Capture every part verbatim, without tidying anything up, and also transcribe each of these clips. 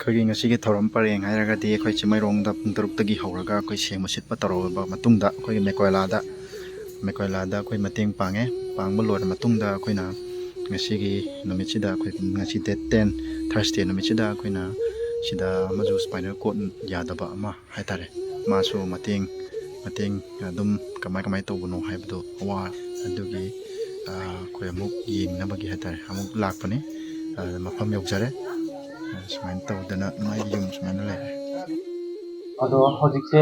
ꯑꯩꯈꯣꯏꯒꯤ ꯉꯁꯤꯒꯤ ꯊꯧꯔꯝ ꯄꯔꯦꯡ ꯍꯥꯏꯔꯒꯗꯤ, ꯑꯩꯈꯣꯏ ꯆꯤꯡꯃꯩꯔꯣꯡꯗ ꯄꯨꯡ ꯇꯔꯨꯛꯇꯒꯤ ꯍꯧꯔꯒ ꯑꯩꯈꯣꯏ ꯁꯦꯡꯕ ꯁꯤꯠꯄ ꯇꯧꯔꯕ ꯃꯇꯨꯡꯗ, ꯑꯩꯈꯣꯏꯒꯤ ꯃꯦꯀꯣꯏꯂꯥꯗ, ꯃꯦꯀꯣꯏꯂꯥꯗ ꯑꯩꯈꯣꯏ ꯃꯇꯦꯡ ꯄꯥꯡꯉꯦ꯫ ꯄꯥꯡꯕ ꯂꯣꯏꯔ ꯃꯇꯨꯡꯗ, ꯑꯩꯈꯣꯏꯅ ꯉꯁꯤꯒꯤ ꯅꯨꯃꯤꯠꯁꯤꯗ, ꯑꯩꯈꯣꯏ ꯉꯁꯤ date ten, Thursday ꯅꯨꯃꯤꯠꯁꯤꯗ, ꯑꯩꯈꯣꯏꯅ ꯁꯤꯗ ꯑꯃꯁꯨ spinal cord ꯌꯥꯗꯕ ꯑꯃ ꯍꯥꯏꯇꯥꯔꯦ, ꯃꯥꯁꯨ ꯃꯇꯦꯡ, ꯃꯇꯦꯡ ꯑꯗꯨꯝ ꯀꯃꯥꯏ ꯀꯃꯥꯏ ꯇꯧꯕꯅꯣ ꯍꯥꯏꯕꯗꯣ, ꯑꯋꯥ ꯑꯗꯨꯒꯤ, ꯑ, ꯑꯩꯈꯣꯏ ꯑꯃꯨꯛ ꯌꯦꯡꯅꯕꯒꯤ ꯍꯥꯏꯇꯥꯔꯦ, ꯑꯃꯨꯛ ꯂꯥꯛꯄꯅꯤ꯫ ꯑ, ꯃꯐꯝ ꯌꯧꯖꯔꯦ꯫ ꯑ, ꯁꯨꯃꯥꯏꯅ ꯇꯧꯗꯅ ꯃꯥꯒꯤ ꯌꯨꯝ ꯁꯨꯃꯥꯏꯅ ꯂꯩꯔꯦ꯫ ꯑꯗꯣ ꯍꯧꯖꯤꯛꯁꯦ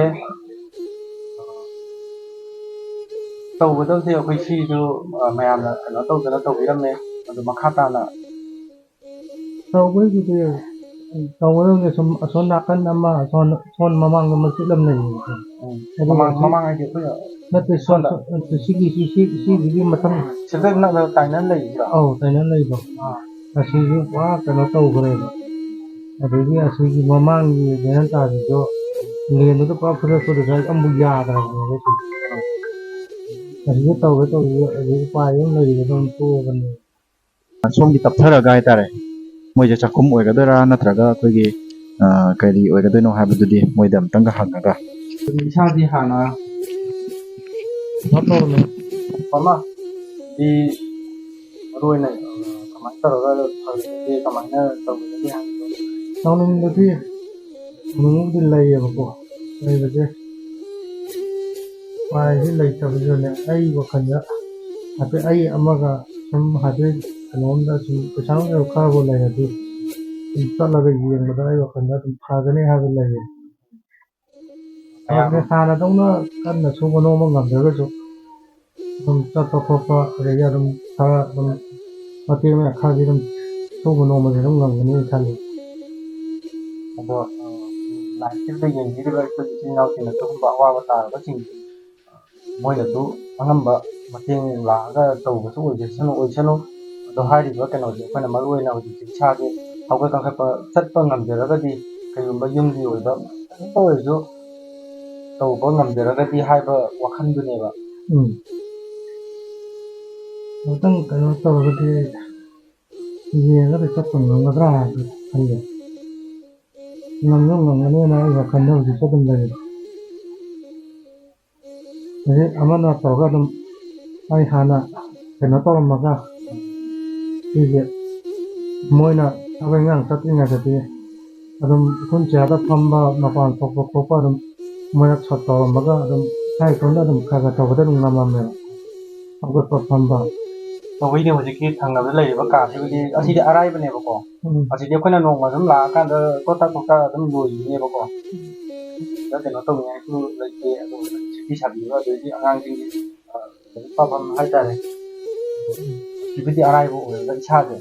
ꯇꯧꯒꯗꯕꯁꯦ ꯑꯩꯈꯣꯏ ꯁꯤꯁꯨ, ꯑ, ꯃꯌꯥꯝꯅ ꯀꯩꯅꯣ ꯇꯧꯗꯅ ꯇꯧꯕꯤꯔꯝꯃꯦ꯫ ꯑꯗꯣ ꯃꯈꯥ ꯇꯥꯅ ꯇꯧꯕꯩꯕꯨꯗꯤ ꯇꯧꯒꯗꯕꯅꯦ꯫ ꯁꯨꯝ ꯑꯁꯣꯝ ꯅꯥꯀꯟ ꯑꯃ, ꯑꯁꯣꯝ, ꯁꯣꯝ ꯃꯃꯥꯡꯗ ꯃꯆꯦꯠ ꯑꯃ ꯂꯩꯌꯦꯕꯀꯣ꯫ ꯎꯝ꯫ ꯑꯗꯨꯒ ꯃꯃꯥꯡ, ꯁꯤ ꯃꯃꯥꯡ ꯍꯥꯏꯗꯤ ꯑꯩꯈꯣꯏ ꯅꯠꯇꯦ, ꯁꯣꯝ, ꯁꯣꯝꯗ꯫ ꯁꯣꯝ, ꯁꯤꯒꯤ, ꯁꯤ, ꯁꯤ, ꯁꯤꯒꯤꯗꯤ ꯃꯊꯪ꯫ ꯁꯤꯗ ꯅꯛꯅ ꯇꯥꯏꯅ ꯂꯩꯔꯤꯁꯤꯔꯣ? ꯑꯧ, ꯇꯥꯏꯅ ꯂꯩꯕ꯫ ꯑꯥ꯫ ꯑꯁꯤꯁꯨ ꯄꯨꯔꯥ ꯀꯩꯅꯣ ꯇꯧꯈ꯭ꯔꯦꯕ꯫ ꯑꯗꯒꯤ ꯑꯁꯤꯒꯤ ꯃꯃꯥꯡꯒꯤ ꯚꯦꯔꯥꯟꯗꯥꯁꯤꯁꯨ ꯂꯦꯟꯗꯨꯗ ꯄꯨꯔꯥ ꯐꯨꯗꯠꯄꯗꯨꯗ ꯑꯃꯨꯛ ꯌꯥꯗ꯭ꯔꯕꯅꯦꯕ ꯁꯤ꯫ ꯑꯁꯤꯁꯨ ꯇꯧꯒꯦ ꯇꯧꯕꯗ ꯑꯗꯨ ꯎꯄꯥꯏ ꯑꯃ ꯂꯩꯔꯒ ꯑꯗꯨꯝ ꯇꯣꯛꯑꯕꯅꯦ꯫ ꯁꯣꯝꯒꯤ ꯇꯞꯊꯔꯒ ꯍꯥꯏꯇꯥꯔꯦ, ꯃꯣꯏꯁꯦ ꯆꯥꯛꯈꯨꯝ ꯑꯣꯏꯒꯗꯣꯏꯔꯥ ꯅꯠꯇ꯭ꯔꯒ ꯑꯩꯈꯣꯏꯒꯤ, ꯑ, ꯀꯔꯤ ꯑꯣꯏꯒꯗꯣꯏꯅꯣ ꯍꯥꯏꯕꯗꯨꯗꯤ ꯃꯣꯏꯗ ꯑꯝꯇꯪꯒ ꯍꯪꯉꯒ꯫ ꯏꯁꯥꯗꯤ ꯍꯥꯟꯅ ꯀꯩꯅꯣ ꯇꯧꯔꯝꯃꯦ꯫ ꯃꯃꯥ, ꯁꯤ ꯃꯔꯨ ꯑꯣꯏꯅ, ꯑ, ꯀꯃꯥꯏꯅ ꯇꯧꯔꯒ ꯐꯒꯗꯒꯦ, ꯀꯃꯥꯏꯅ ꯇꯧꯒꯗꯒꯦ ꯍꯥꯏꯕꯗꯣ꯫ ꯇꯧꯅꯤꯡꯕꯗꯤ, ꯇꯧꯅꯤꯡꯕꯗꯤ ꯂꯩꯌꯦꯕꯀꯣ꯫ ꯂꯩꯕꯁꯦ ꯎꯄꯥꯏꯁꯦ ꯂꯩꯇꯕꯁꯤꯗꯅꯦ, ꯑꯩ ꯋꯥꯈꯜꯗ ꯍꯥꯏꯐꯦꯠ ꯑꯩ ꯑꯃꯒ ꯁꯨꯝ ꯍꯥꯏꯐꯦꯠ ꯀꯩꯅꯣꯝꯗ ꯁꯨꯝ ꯄꯩꯁꯥ ꯅꯨꯡꯁꯥ ꯈꯔꯕꯨ ꯂꯩꯔꯗꯤ ꯁꯨꯝ ꯆꯠꯂꯒ ꯌꯦꯡꯕꯗ ꯑꯩ ꯋꯥꯈꯜꯗ ꯑꯗꯨꯝ ꯐꯒꯅꯤ ꯍꯥꯏꯕ ꯂꯩꯌꯦ꯫ ꯃꯌꯥꯝ ꯍꯥꯟꯅꯗꯧꯅ ꯀꯟꯅ ꯁꯨꯕ ꯅꯣꯝꯕ ꯉꯝꯗ꯭ꯔꯒꯁꯨ ꯑꯗꯨꯝ ꯆꯠꯄ ꯈꯣꯠꯄ, ꯑꯗꯒꯤ ꯑꯗꯨꯝ ꯈꯔ ꯑꯗꯨꯝ ꯃꯇꯦꯛ ꯃꯌꯥ ꯈꯔꯗꯤ ꯑꯗꯨꯝ ꯁꯨꯕ ꯅꯣꯝꯕꯁꯦ ꯑꯗꯨꯝ ꯉꯝꯒꯅꯤ ꯈꯜꯂꯤ꯫ ꯑꯗꯣ, ꯑ, live ꯁꯤꯗ ꯌꯦꯡꯕꯤꯔꯤꯕ ꯑꯩꯈꯣꯏ ꯏꯆꯤꯜ ꯏꯅꯥꯎꯁꯤꯡꯅ ꯁꯤꯒꯨꯝꯕ ꯑꯋꯥꯕ ꯇꯥꯔꯕꯁꯤꯡ ꯃꯣꯏꯅꯁꯨ ꯑꯉꯝꯕ ꯃꯇꯦꯡ ꯂꯥꯛꯑꯒ ꯇꯧꯕꯁꯨ ꯑꯣꯏꯖꯁꯅꯨ, ꯑꯣꯏꯁꯅꯨ꯫ ꯑꯗꯣ ꯍꯥꯏꯔꯤꯕ ꯀꯩꯅꯣꯁꯦ ꯑꯩꯈꯣꯏꯅ ꯃꯔꯨ ꯑꯣꯏꯅ ꯍꯧꯖꯤꯛꯁꯦ ꯏꯁꯥꯁꯦ ꯍꯧꯒꯠ ꯀꯥꯡꯈꯠꯄ ꯆꯠꯄ ꯉꯝꯖꯔꯒꯗꯤ, ꯀꯩꯒꯨꯝꯕ ꯌꯨꯝꯒꯤ ꯑꯣꯏꯕ ꯈꯤꯇꯪꯇ ꯑꯣꯏꯔꯁꯨ ꯇꯧꯕ ꯉꯝꯖꯔꯒꯗꯤ ꯍꯥꯏꯕ ꯋꯥꯈꯜꯗꯨꯅꯦꯕ꯫ ꯎꯝ꯫ ꯑꯃꯨꯛꯇꯪ ꯀꯩꯅꯣ ꯇꯧꯔꯒꯗꯤ ꯌꯦꯡꯉꯒ ꯆꯠꯄ ꯉꯝꯒꯗ꯭ꯔꯥ ꯍꯥꯏꯕꯗꯨ ꯈꯜꯂꯦ꯫ ꯉꯝꯁꯨ ꯉꯝꯒꯅꯦꯅ ꯑꯩ ꯋꯥꯈꯜꯗ ꯍꯧꯖꯤꯛꯁꯨ ꯑꯗꯨꯝ ꯂꯩꯔꯦ꯫ ꯍꯧꯖꯤꯛ ꯑꯃꯅ ꯇꯧꯔꯒ ꯑꯗꯨꯝ ꯑꯩ ꯍꯥꯟꯅ ꯀꯩꯅꯣ ꯇꯧꯔꯝꯃꯒ, ꯁꯤꯁꯦ ꯃꯣꯏꯅ ꯊꯕꯛ ꯏꯪꯈꯥꯡ ꯆꯠꯇ꯭ꯔꯤꯉꯩꯗꯗꯤ ꯑꯗꯨꯝ ꯏꯈꯨꯟ ꯆꯤꯌꯥꯗ ꯐꯝꯕ, ꯃꯄꯥꯟ ꯊꯣꯛꯄ ꯈꯣꯠꯄ ꯑꯗꯨꯝ ꯃꯣꯏꯅ ꯁꯣꯠ ꯇꯧꯔꯝꯃꯒ ꯑꯗꯨꯝ ꯏꯁꯥ ꯏꯇꯣꯝꯇ ꯑꯗꯨꯝ ꯈꯔ ꯈꯔ ꯇꯧꯕꯗ ꯑꯗꯨꯝ ꯉꯝꯃꯝꯃꯦꯕ꯫ ꯍꯧꯒꯠꯄ ꯐꯝꯕ꯫ ꯇꯧꯕꯩꯗꯤ ꯍꯧꯖꯤꯛꯀꯤ ꯊꯪꯅꯕꯗ ꯂꯩꯔꯤꯕ ꯀꯥꯁꯤꯕꯨꯗꯤ ꯑꯁꯤꯗꯤ ꯑꯔꯥꯏꯕꯅꯦꯕꯀꯣ꯫ ꯎꯝ꯫ ꯑꯁꯤꯗꯤ ꯑꯩꯈꯣꯏꯅ ꯅꯣꯡꯃ ꯁꯨꯝ ꯂꯥꯛꯑꯀꯥꯟꯗ ꯇꯣꯛꯇꯥ ꯇꯣꯛꯇꯥ ꯑꯗꯨꯝ ꯂꯣꯏꯈꯤꯅꯦꯕꯀꯣ꯫ ꯑꯗ ꯀꯩꯅꯣ ꯇꯧꯅꯤꯡꯉꯥꯏꯁꯨ ꯂꯩꯇꯦ꯫ ꯑꯗꯣ ꯁꯦꯝꯕꯤ ꯁꯥꯕꯤꯕ, ꯑꯗꯩꯗꯤ ꯑꯉꯥꯡꯁꯤꯡꯒꯤ, ꯑ, ꯂꯥꯏꯔꯤꯛ ꯄꯥꯐꯝ ꯍꯥꯏꯇꯥꯔꯦ꯫ ꯁꯤꯕꯨꯗꯤ ꯑꯔꯥꯏꯕ ꯑꯣꯏꯔꯒ ꯏꯁꯥꯁꯦ,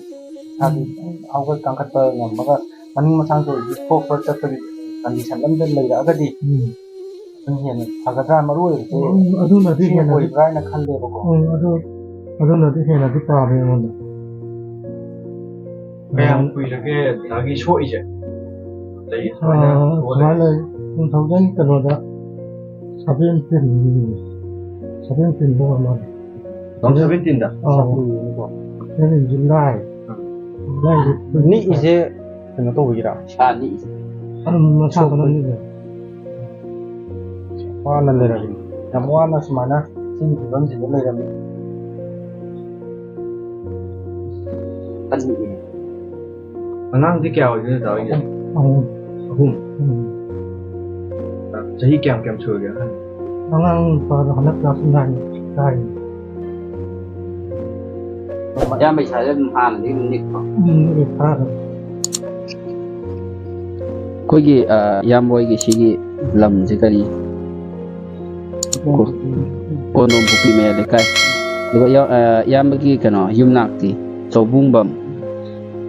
ꯏꯁꯥꯁꯦ ꯎꯝ꯫ ꯍꯧꯒꯠ ꯀꯥꯡꯈꯠꯄ ꯉꯝꯃꯒ ꯃꯅꯤꯡ ꯃꯁꯥꯡꯗ ꯑꯣꯏꯔꯁꯨ ꯊꯣꯛꯄ ꯆꯠꯄꯒꯤ ꯀꯟꯗꯤꯁꯟ ꯑꯝꯗ ꯂꯩꯔꯛꯑꯒꯗꯤ ꯎꯝ꯫ ꯑꯗꯨꯝ ꯍꯦꯟꯅ ꯐꯒꯗ꯭ꯔꯥ? ꯃꯔꯨ ꯑꯣꯏꯕꯁꯦ ꯎꯝ, ꯑꯗꯨꯅꯗꯤ ꯁꯤꯅ ꯍꯦꯟꯅꯗꯤ ꯑꯣꯏꯕ꯭ꯔꯥ ꯍꯥꯏꯅ ꯈꯜꯂꯦꯕꯀꯣ꯫ ꯎꯝ, ꯑꯗꯨ, ꯑꯗꯨꯅꯗꯤ ꯍꯦꯟꯅꯗꯤ ꯄꯥꯝꯃꯦ ꯑꯩꯉꯣꯟꯗ꯫ ꯀꯌꯥꯝ ꯀꯨꯏꯔꯒꯦ ꯗꯥꯒꯤ ꯁꯣꯛꯏꯁꯦ? ꯂꯩ, ꯁꯨꯃꯥꯏꯅ ꯑꯥ, ꯊꯣꯛꯑ ꯂꯩ꯫ ꯁꯨꯃꯥꯏꯅ ꯂꯩ꯫ Two thousand ꯀꯩꯅꯣꯗ, seventeen, seventeen ꯗ ꯑꯣꯏꯔ ꯃꯥꯜꯂꯦ꯫ Two thousand seventeen ꯗ? ꯑꯥ꯫ Seventeen July꯫ ꯑꯥ꯫ July ꯗ ꯅꯤꯛꯏꯁꯦ ꯀꯩꯅꯣ ꯇꯧꯕꯒꯤꯔꯥ? ꯏꯁꯥ ꯅꯤꯛꯏꯁꯦ꯫ ꯑꯗꯨꯝ ꯃꯁꯥ ꯁꯣꯛꯄꯒꯤ꯫ ꯃꯊꯟꯇ ꯅꯤꯛꯑꯦ꯫ ꯋꯥꯅ ꯂꯩꯔꯝꯃꯤ꯫ ꯌꯥꯝ ꯋꯥꯅ ꯁꯨꯃꯥꯏꯅ ꯁꯤꯒꯤ ꯐꯤꯕꯝꯁꯤꯗ ꯂꯩꯔꯝꯃꯤ꯫ ꯑꯉꯥꯡꯗꯤ ꯀꯌꯥ ꯑꯣꯏꯗꯣꯏꯅꯣ, ꯗꯥ ꯍꯣꯏꯒꯤ? ꯑꯍꯨꯝ꯫ ꯑꯍꯨꯝ? ꯎꯝ꯫ ꯆꯍꯤ ꯀꯌꯥꯝ ꯀꯌꯥꯝ ꯁꯨꯔꯒꯦ ꯑꯍꯟ? ꯑꯉꯥꯡ ꯅꯨꯄꯥꯗꯣ ꯍꯟꯗꯛ class nine ꯀꯥꯔꯤ꯫ ꯏꯌꯥꯝꯕ ꯏꯁꯥꯁꯦ ꯑꯗꯨꯝ ꯍꯥꯟꯅꯗꯒꯤ ꯑꯗꯨꯝ ꯅꯤꯛꯄ꯭ꯔꯣ? ꯎꯝ, ꯅꯤꯛꯑꯦ, ꯈꯔ ꯑꯗꯨꯝ꯫ ꯑꯩꯈꯣꯏꯒꯤ, ꯑ, ꯏꯌꯥꯝꯕ ꯍꯣꯏꯒꯤ ꯁꯤꯒꯤ ꯂꯝꯁꯦ ꯀꯔꯤ? ꯀꯣ-, ꯀꯣꯟꯗꯣꯡ ꯄꯨꯈ꯭ꯔꯤ ꯃꯌꯥꯏ ꯂꯩꯀꯥꯏ꯫ ꯑꯗꯨꯒ ꯏꯌꯥ-, ꯑ, ꯏꯌꯥꯝꯕꯒꯤ ꯀꯩꯅꯣ ꯌꯨꯝꯅꯥꯛꯇꯤ ꯆꯧꯕꯨꯡꯕꯝ꯫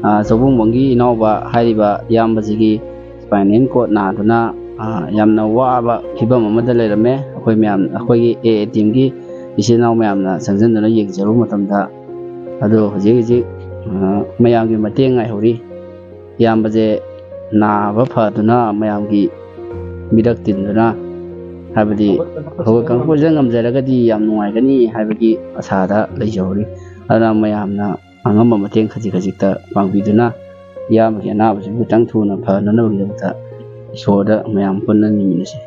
ꯑ, ꯆꯧꯕꯨꯡꯕꯝꯒꯤ ꯏꯅꯥꯎꯕ ꯍꯥꯏꯔꯤꯕ ꯏꯌꯥꯝꯕꯁꯤꯒꯤ spinal cord ꯅꯥꯗꯨꯅ, ꯑ, ꯌꯥꯝꯅ ꯋꯥꯕ ꯐꯤꯕꯝ ꯑꯃꯗ ꯂꯩꯔꯝꯃꯦ꯫ ꯑꯩꯈꯣꯏ ꯃꯌꯥꯝ, ꯑꯩꯈꯣꯏꯒꯤ A A team ꯒꯤ ꯏꯆꯤꯜ ꯏꯅꯥꯎ ꯃꯌꯥꯝꯅ ꯆꯪꯁꯤꯟꯗꯨꯅ ꯌꯦꯡꯖꯔꯨꯕ ꯃꯇꯝꯗ, ꯑꯗꯣ ꯍꯧꯖꯤꯛ ꯍꯧꯖꯤꯛ, ꯑ, ꯃꯌꯥꯝꯒꯤ ꯃꯇꯦꯡ ꯉꯥꯏꯍꯧꯔꯤ꯫ ꯏꯌꯥꯝꯕꯁꯦ ꯅꯥꯕ ꯐꯗꯨꯅ ꯃꯌꯥꯝꯒꯤ ꯃꯤꯔꯛ ꯇꯤꯟꯗꯨꯅ, ꯍꯥꯏꯕꯗꯤ ꯍꯧꯒꯠ ꯀꯥꯡꯈꯠꯄꯁꯦ ꯉꯝꯖꯔꯒꯗꯤ ꯌꯥꯝ ꯅꯨꯡꯉꯥꯏꯒꯅꯤ ꯍꯥꯏꯕꯒꯤ ꯑꯁꯥꯗ ꯂꯩꯖꯍꯧꯔꯤ꯫ ꯑꯗꯨꯅ ꯃꯌꯥꯝꯅ ꯑꯉꯝꯕ ꯃꯇꯦꯡ ꯈꯖꯤꯛ ꯈꯖꯤꯛꯇ ꯄꯥꯡꯕꯤꯗꯨꯅ ꯏꯌꯥꯝꯕꯒꯤ ꯑꯅꯥꯕꯁꯤꯕꯨ ꯈꯤꯇꯪ ꯊꯨꯅ ꯐꯅꯅꯕꯒꯤꯗꯃꯛꯇ ꯏꯁꯣꯔꯗ ꯃꯌꯥꯝ ꯄꯨꯟꯅ ꯅꯤꯃꯤꯟꯅꯁꯤ꯫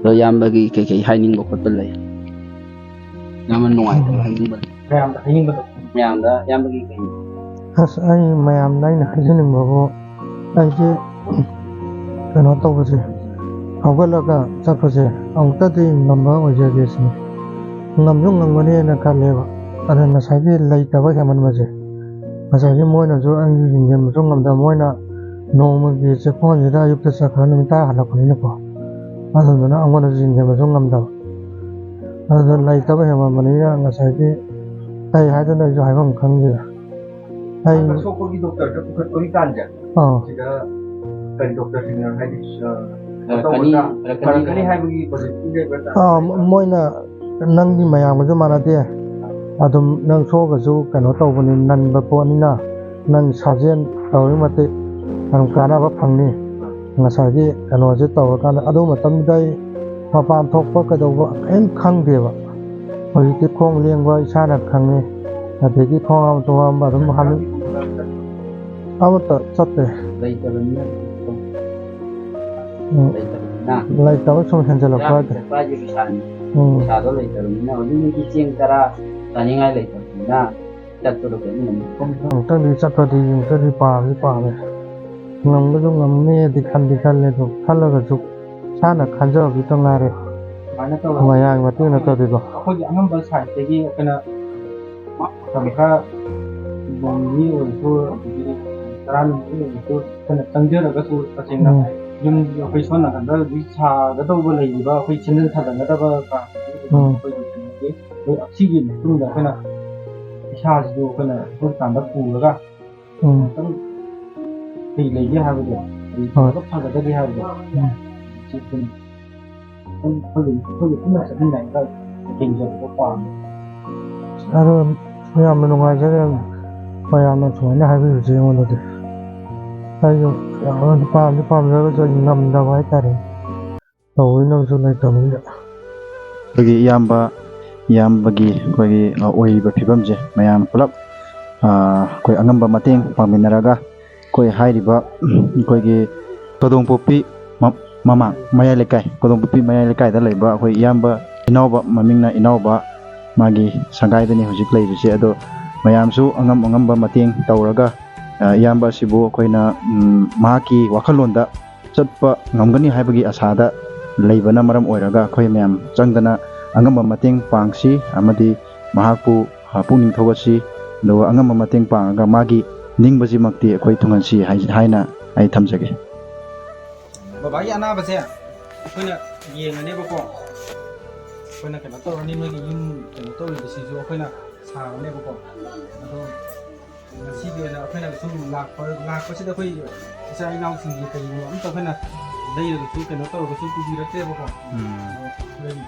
ꯑꯗꯣ ꯏꯌꯥꯝꯕꯒꯤ ꯀꯩꯀꯩ ꯍꯥꯏꯅꯤꯡꯕ ꯈꯣꯠꯄ ꯂꯩ? ꯏꯌꯥꯝꯕ ꯅꯨꯡꯉꯥꯏꯇꯕ ꯍꯥꯏꯅꯤꯡꯕ ꯂꯩ? ꯃꯌꯥꯝꯗ ꯍꯥꯏꯅꯤꯡꯕꯗꯣ꯫ ꯃꯌꯥꯝꯗ ꯏꯌꯥꯝꯕꯒꯤ ꯀꯩ? ꯑꯁ, ꯑꯩ ꯃꯌꯥꯝꯗ ꯑꯩꯅ ꯍꯥꯏꯖꯅꯤꯡꯕꯕꯨ, ꯑꯩꯁꯦ ꯀꯩꯅꯣ ꯇꯧꯕꯁꯦ, ꯍꯧꯒꯠꯂꯒ ꯆꯠꯄꯁꯦ ꯑꯃꯨꯛꯇꯗꯤ ꯉꯝꯕ ꯑꯣꯏꯖꯒꯦ ꯁꯤꯅꯤ꯫ ꯉꯝꯁꯨ ꯉꯝꯒꯅꯤꯅ ꯈꯜꯂꯦꯕ꯫ ꯑꯗ ꯉꯁꯥꯏꯒꯤ ꯂꯩꯇꯕ ꯍꯦꯟꯃꯟꯕꯁꯦ, ꯉꯁꯥꯏꯒꯤ ꯃꯣꯏꯅꯁꯨ ꯑꯩ ꯌꯦꯡꯁꯤꯟꯕꯁꯨ ꯉꯝꯗꯕ, ꯃꯣꯏꯅ ꯅꯣꯡꯃꯒꯤ ꯆꯦꯛꯀꯣꯟꯁꯤꯗ ꯑꯌꯨꯛꯇ ꯆꯠꯈ꯭ꯔ ꯅꯨꯃꯤꯠ ꯇꯔꯥ ꯍꯜꯂꯛꯄꯅꯤꯅꯀꯣ, ꯑꯗꯨꯗꯨꯅ ꯑꯩꯉꯣꯟꯗꯁꯨ ꯌꯦꯡꯁꯤꯟꯕꯁꯨ ꯉꯝꯗꯕ꯫ ꯑꯗꯨꯗ ꯂꯩꯇꯕ ꯍꯦꯟꯃꯟꯕꯅꯤꯅ ꯉꯁꯥꯏꯒꯤ ꯀꯩ ꯍꯥꯏꯗꯣꯏꯅꯣ ꯑꯩꯁꯨ ꯍꯥꯏꯐꯝ ꯈꯪꯗꯦꯗ꯫ ꯑꯩ ꯑꯁꯣꯛꯄꯒꯤ ꯗꯣꯛꯇꯔꯗ ꯄꯨꯈꯠꯄꯒꯤ ꯀꯥꯟꯁꯦ, ꯑꯥ꯫ ꯁꯤꯗ ꯀꯔꯤ ꯗꯣꯛꯇꯔꯁꯤꯡꯅ ꯍꯥꯏꯗꯤ, ꯑ, ꯐꯔꯛꯀꯅꯤ, ꯇꯧꯒꯗ꯭ꯔꯥ? ꯐꯔꯛꯀꯅꯤ ꯐꯔꯛꯀꯅꯤ ꯍꯥꯏꯕꯒꯤ positive ꯂꯩꯕ꯭ꯔꯥ? ꯑꯥ, ꯃꯣꯏꯅ ꯅꯪꯗꯤ ꯃꯌꯥꯝꯒꯁꯨ ꯃꯥꯟꯅꯗꯦ, ꯑꯗꯨꯝ ꯅꯪ ꯁꯣꯛꯑꯒꯁꯨ ꯀꯩꯅꯣ ꯇꯧꯕꯅꯤ, ꯅꯟꯕ ꯄꯣꯠꯅꯤꯅ ꯅꯪ ꯁꯥꯖꯦꯜ ꯇꯧꯔꯤ ꯃꯇꯤꯛ ꯑꯗꯨꯝ ꯀꯥꯟꯅꯕ ꯐꯪꯅꯤ꯫ ꯉꯁꯥꯏꯒꯤ ꯀꯩꯅꯣꯁꯦ ꯇꯧꯔꯀꯥꯟꯗ, ꯑꯗꯨ ꯃꯇꯝꯗꯨꯗ ꯑꯩ ꯃꯄꯥꯟ ꯊꯣꯛꯄ ꯀꯩꯗꯧꯕ ꯀꯔꯤꯝ ꯈꯪꯗꯦꯕ꯫ ꯍꯧꯖꯤꯛꯇꯤ ꯈꯣꯡ ꯂꯦꯡꯕ ꯏꯁꯥꯅ ꯈꯪꯉꯤ, ꯑꯗꯒꯤ ꯈꯣꯡ ꯍꯥꯝ ꯇꯣꯡ ꯍꯥꯝꯕ ꯑꯗꯨꯝ ꯍꯥꯝꯃꯤ꯫ ꯑꯃꯠꯇ ꯆꯠꯇꯦ꯫ ꯂꯩꯇꯕꯅꯤꯅ꯫ ꯎꯝ꯫ ꯂꯩꯇꯕꯅꯤꯅ꯫ ꯂꯩꯇꯕ ꯁꯨꯝ ꯍꯦꯟꯖꯜꯂꯛꯄ ꯍꯥꯏꯇꯥꯔꯦ꯫ ꯆꯠꯄ ꯍꯥꯏꯁꯦ ꯄꯩꯁꯥꯅꯤ꯫ ꯎꯝ꯫ ꯄꯩꯁꯥꯗꯣ ꯂꯩꯇꯕꯅꯤꯅ ꯍꯧꯖꯤꯛ ꯃꯤꯒꯤ ꯆꯦꯡ ꯆꯔꯥ ꯆꯥꯅꯤꯡꯉꯥꯏ ꯂꯩꯇꯕꯅꯤꯅ ꯆꯠꯄꯗꯣ ꯀꯔꯤꯝ ꯉꯝꯗꯦ꯫ ꯑꯃꯨꯛꯇꯪꯗꯤ ꯆꯠꯄꯗꯤ, ꯑꯃꯨꯛꯇꯪꯗꯤ ꯄꯥꯝꯗꯤ ꯄꯥꯝꯃꯦ꯫ ꯉꯝꯕꯁꯨ ꯉꯝꯅꯤꯗꯤ ꯈꯟꯗꯤ ꯈꯜꯂꯦ, ꯑꯗꯣ ꯈꯜꯂꯒꯁꯨ ꯏꯁꯥꯅ ꯈꯟꯖꯕꯗꯨꯇ ꯉꯥꯏꯔꯦ꯫ ꯁꯨꯃꯥꯏꯅ ꯇꯧꯔꯒ ꯃꯌꯥꯝꯒꯤ ꯃꯇꯦꯡ ꯅꯠꯇ꯭ꯔꯗꯤꯀꯣ꯫ ꯑꯩꯈꯣꯏꯒꯤ ꯑꯉꯝꯕ side ꯇꯒꯤ ꯑꯩꯈꯣꯏꯅ ꯃꯇꯝ ꯈꯔ ꯅꯣꯡ ꯅꯤꯅꯤ ꯑꯣꯏꯔꯁꯨ, ꯑꯗꯒꯤ ꯇꯔꯥꯅꯤ ꯑꯣꯏꯔꯁꯨ, ꯑꯩꯈꯣꯏꯅ ꯆꯪꯖꯔꯒꯁꯨ ꯇꯁꯦꯡꯅ ꯎꯝ꯫ ꯌꯨꯝ ꯑꯩꯈꯣꯏ ꯁꯣꯝ ꯅꯥꯀꯟꯗ ꯍꯧꯖꯤꯛ ꯁꯥꯒꯗꯧꯕ ꯂꯩꯔꯤꯕ ꯑꯩꯈꯣꯏ ꯁꯦꯝꯖꯤꯟ ꯁꯥꯖꯤꯟꯒꯗꯕ ꯀꯥ ꯎꯝ꯫ ꯑꯩꯈꯣꯏꯒꯤ ꯀꯩꯅꯣꯒꯤ, ꯑꯗꯨ ꯑꯁꯤꯒꯤ ꯃꯇꯨꯡꯗ ꯑꯩꯈꯣꯏꯅ ꯏꯁꯥꯁꯤꯁꯨ ꯑꯩꯈꯣꯏꯅ ꯍꯣꯁꯄꯤꯇꯥꯜꯗ ꯄꯨꯔꯒ ꯎꯝ꯫ ꯑꯃꯨꯛꯇꯪ ꯀꯔꯤ ꯂꯩꯒꯦ ꯍꯥꯏꯕꯗꯣ, ꯀꯔꯤ ꯍꯣꯏ꯫ ꯇꯧꯔꯒ ꯐꯒꯗꯒꯦ ꯍꯥꯏꯕꯗꯣ, ꯎꯝ꯫ ꯁꯤ ꯑꯩꯈꯣꯏꯅ ꯑꯗꯨꯝ ꯑꯩꯈꯣꯏꯒꯤ, ꯑꯩꯈꯣꯏꯒꯤ ꯄꯨꯟꯅ ꯆꯠꯃꯤꯟꯅꯔꯒ ꯌꯦꯡꯖꯕꯗꯣ ꯄꯥꯝꯃꯦ꯫ ꯑꯗꯣ ꯌꯥꯝꯅ ꯅꯨꯡꯉꯥꯏꯖꯔꯦ, ꯃꯌꯥꯝꯅ ꯁꯨꯃꯥꯏꯅ ꯍꯥꯏꯕꯤꯕꯁꯦ ꯑꯩꯉꯣꯟꯗꯗꯤ꯫ ꯑꯩꯁꯨ ꯌꯥꯝꯅ ꯄꯥꯝꯗꯤ ꯄꯥꯝꯖꯔꯒꯁꯨ ꯑꯩ ꯉꯝꯗꯕ ꯍꯥꯏꯇꯥꯔꯦ꯫ ꯇꯧꯕꯤꯅꯕꯁꯨ ꯂꯩꯇꯕꯅꯤꯅ꯫ ꯑꯩꯈꯣꯏꯒꯤ ꯏꯌꯥꯝꯕ, ꯏꯌꯥꯝꯕꯒꯤ ꯑꯩꯈꯣꯏꯒꯤ, ꯑ, ꯑꯣꯏꯔꯤꯕ ꯐꯤꯕꯝꯁꯦ ꯃꯌꯥꯝ ꯄꯨꯂꯞ ꯑꯩꯈꯣꯏ ꯑꯉꯝꯕ ꯃꯇꯦꯡ ꯄꯥꯡꯃꯤꯟꯅꯔꯒ ꯑꯩꯈꯣꯏ ꯍꯥꯏꯔꯤꯕ ꯑꯩꯈꯣꯏꯒꯤ ꯀꯣꯗꯣꯡꯄꯣꯛꯄꯤ ꯃ- ꯃꯃꯥꯡ ꯃꯌꯥꯏ ꯂꯩꯀꯥꯏ, ꯀꯣꯗꯣꯡꯄꯣꯛꯄꯤ ꯃꯌꯥꯏ ꯂꯩꯀꯥꯏꯗ ꯂꯩꯕ ꯑꯩꯈꯣꯏ ꯏꯌꯥꯝꯕ, ꯏꯅꯥꯎꯕ, ꯃꯃꯤꯡꯅ ꯏꯅꯥꯎꯕ, ꯃꯥꯒꯤ ꯁꯪꯒꯥꯏꯗꯅꯤ ꯍꯧꯖꯤꯛ ꯂꯩꯕꯁꯦ꯫ ꯑꯗꯣ ꯃꯌꯥꯝꯁꯨ ꯑꯉꯝ ꯑꯉꯝꯕ ꯃꯇꯦꯡ ꯇꯧꯔꯒ, ꯑ, ꯏꯌꯥꯝꯕ ꯑꯁꯤꯕꯨ ꯑꯩꯈꯣꯏꯅ, ꯎꯝ, ꯃꯍꯥꯛꯀꯤ ꯋꯥꯈꯜꯂꯣꯟꯗ ꯆꯠꯄ ꯉꯝꯒꯅꯤ ꯍꯥꯏꯕꯒꯤ ꯑꯁꯥꯗ ꯂꯩꯕꯅ ꯃꯔꯝ ꯑꯣꯏꯔꯒ ꯑꯩꯈꯣꯏ ꯃꯌꯥꯝ ꯆꯪꯗꯅ ꯑꯉꯝꯕ ꯃꯇꯦꯡ ꯄꯥꯡꯁꯤ ꯑꯃꯗꯤ ꯃꯍꯥꯛꯄꯨ, ꯑ, ꯄꯨꯛꯅꯤꯡ ꯊꯧꯒꯠꯁꯤ꯫ ꯑꯗꯨꯒ ꯑꯉꯝꯕ ꯃꯇꯦꯡ ꯄꯥꯡꯉꯒ ꯃꯥꯒꯤ ꯅꯤꯡꯕꯁꯤꯃꯛꯇꯤ ꯑꯩꯈꯣꯏ ꯊꯨꯡꯍꯟꯁꯤ ꯍꯥꯏ- ꯍꯥꯏꯅ ꯑꯩ ꯊꯝꯖꯒꯦ꯫ ꯕꯕꯥꯒꯤ ꯑꯅꯥꯕꯁꯦ ꯑꯩꯈꯣꯏꯅ ꯌꯦꯡꯉꯅꯦꯕꯀꯣ꯫ ꯑꯩꯈꯣꯏꯅ ꯀꯩꯅꯣ ꯇꯧꯔꯅꯤ, ꯅꯣꯏꯒꯤ ꯌꯨꯝ ꯀꯩꯅꯣ ꯇꯧꯔꯤꯕꯁꯤꯁꯨ ꯑꯩꯈꯣꯏꯅ ꯁꯥꯔꯅꯦꯕꯀꯣ꯫ ꯑꯗꯣ ꯉꯁꯤꯒꯤ ꯑꯣꯏꯅ ꯑꯩꯈꯣꯏꯅ ꯁꯨꯝ ꯂꯥꯛꯄ, ꯂꯥꯛꯄꯁꯤꯗ ꯑꯩꯈꯣꯏ ꯏꯆꯥ ꯏꯅꯥꯎꯁꯤꯡꯒꯤ ꯀꯔꯤꯒꯨꯝꯕ ꯑꯝꯇ ꯑꯩꯈꯣꯏꯅ ꯂꯩꯔꯒꯁꯨ ꯀꯩꯅꯣ ꯇꯧꯔꯒꯁꯨ ꯄꯨꯕꯤꯔꯛꯇꯦꯕꯀꯣ꯫ ꯎꯝ꯫ ꯑꯗꯣ ꯑꯩꯈꯣꯏꯒꯤ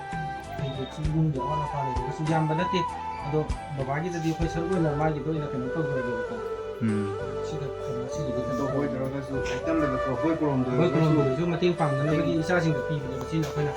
ꯑꯩꯒꯤ ꯁꯤ ꯏꯃꯨꯡꯒꯤ ꯑꯋꯥꯠ ꯑꯄꯥ ꯂꯩꯔꯒꯁꯨ ꯌꯥꯝꯕ ꯅꯠꯇꯦ꯫ ꯑꯗꯣ ꯕꯕꯥꯒꯤꯗꯗꯤ ꯑꯩꯈꯣꯏ ꯁꯔꯨꯛ ꯑꯣꯏꯅ ꯃꯥꯒꯤꯗ ꯑꯣꯏꯅ ꯀꯩꯅꯣ ꯇꯧꯖꯔꯒꯦꯕꯀꯣ꯫ ꯎꯝ꯫ ꯁꯤꯗ ꯀꯩꯅꯣ ꯁꯤꯒꯤꯗꯤ ꯀꯩꯅꯣ ꯑꯗꯣ ꯍꯣꯏ ꯇꯧꯔꯒꯦ꯫ ꯇꯧꯔꯒꯁꯨ ꯑꯥꯏꯇꯦꯝꯗ ꯅꯠꯇ꯭ꯔꯣ, ꯍꯣꯏ ꯀꯣꯂꯣꯝꯗ ꯍꯣꯏ ꯑꯣꯏꯔꯒꯁꯨ ꯀꯣꯂꯣꯝꯗ ꯑꯣꯏꯔꯁꯨ ꯃꯇꯦꯡ ꯄꯥꯡꯅꯅꯕꯒꯤ ꯃꯇꯦꯡ ꯏꯆꯥꯁꯤꯡꯗ ꯄꯤꯕꯅꯦꯕ ꯁꯤꯅ ꯑꯩꯈꯣꯏꯅ꯫